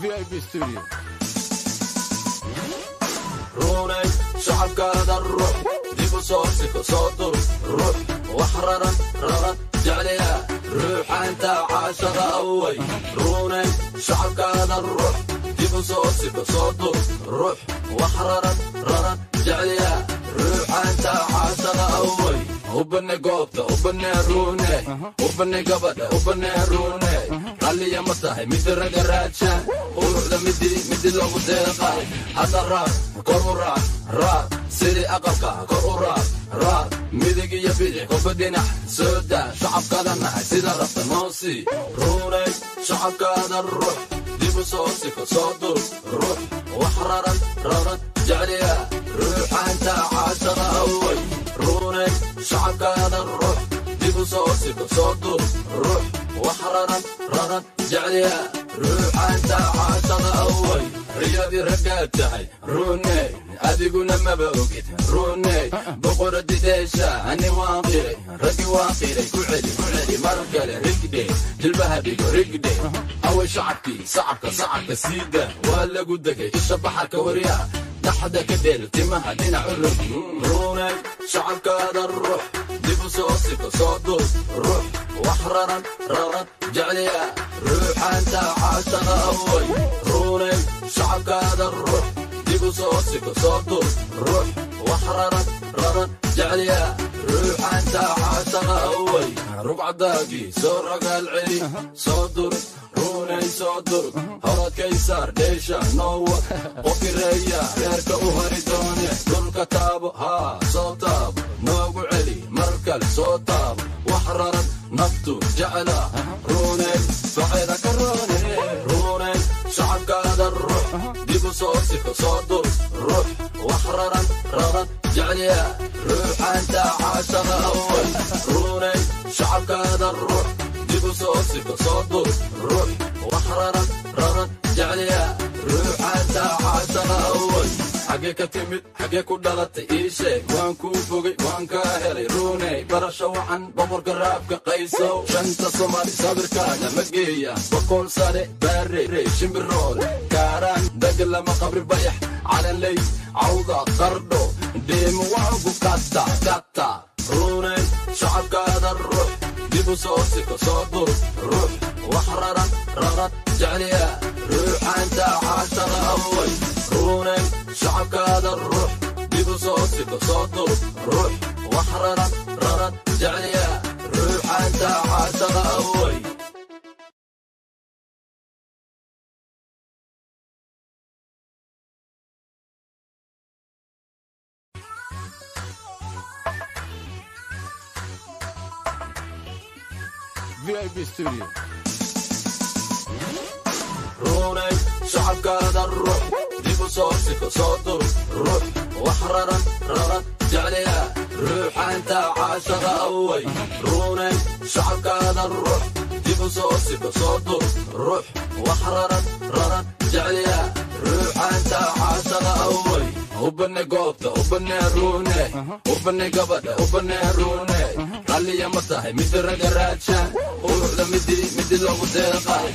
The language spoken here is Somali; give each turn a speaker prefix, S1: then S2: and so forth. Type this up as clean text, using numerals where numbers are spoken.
S1: VIP Studio.
S2: Runay shacabkaada ruux dib u soo siko soo dur ruux wax raran raran jecliya ruuxaanta caashaqa away. Runay shacabkaada ruux dib u soo siko soo dur ruux wax raran raran jecliya ruuxaanta caashaqa away. Ubane goobta ubane ruune ubane gabadha ubane ruune ralliya ma tahay midi raga raaja quruxda midi midi loogu deeqay hadda raar kor u raar raar sidii aqalka kor u raar raar midig iyo bidix koba dhinac soo daa shacabkaada nahay sida rabta noo sii. Ruunay shacabkaada ruux dib u soo siko soo dur ruux wax raran raran jecliya ruuxaanta caashaqa away. Runay shacabkaada ruux dib u soo siko soo dur ruux wax raran raran jecliya ruuxaanta caashaqa away. Riyadii raggaad tahay runey adiguna maba ogid runey boqoradideesha ani waan qiray raggi waan qiray ku celi ku celi mar kale rigdhe jilbaha dhigo rigdhe away shacabkii sacabka sacabka siida waa lagu degay isha baxarka waryaa dhaxda ka dheel timaha dhinac u rog. Runay shacabkaada ruux dib u soo siko soo dur ruux wax raran raran jecliya ruuxaanta caashaqa away. Runay shacabkaada ruux dib u soo siko soo dur ruux wax raran raran jecliya ruuxaanta caashaqa away. Rugcadaagii soo ragaal celi soo dur runay soo dur horadkaysaar dheesha noowa qofireeya reerka u hari doone dhulka taabo haa soo taabo noogu celi mar kale soo taabo wax raran naftu jecla runay faceeda ka roone. Runay shacabkaada ruux dib u soo siko soo dur ruux wax raran raran jecliya ruuxaanta caashaqa away. Runay shacabkaada ruux dib u soo siko soo dur ruux wax raran raran jecliya ruuxaanta caashaqa away. Xagee ka timid xagee ku dhalatay ii sheeg waan kuu fogay waan kaa helay runey barasho wacan boqorka raabka qaysow shanta soomaali sawirkaaga ma geeya boqol sare baare shimbiroole kaaraan dagalama qabri bayax calanley cawda qardho dheemo waagu kata kata. Runay shacabkaada ruux dib u soo siko soo dur ruux wax raran raran jecliya ruuxaanta caashaqa away. Runay shacabkaada ruux dib u soo siko soo dur ruux wax raran raran jecliya ruuxaanta caashaqa away.
S1: VIP Studio.
S2: Runay shacabkaada ruux dib u soo siko soo dur ruux wax raran raran jecliya ruuxaanta caashaqa away. Runay shacabkaada ruux dib u soo siko soo dur ruux wax raran raran jecliya ruuxaanta caashaqa away. Ubane goobta ubane ruune ubane gabadha ubane ruune ralliya ma tahay midi raga raaja quruxda midi midi loogu deeqay.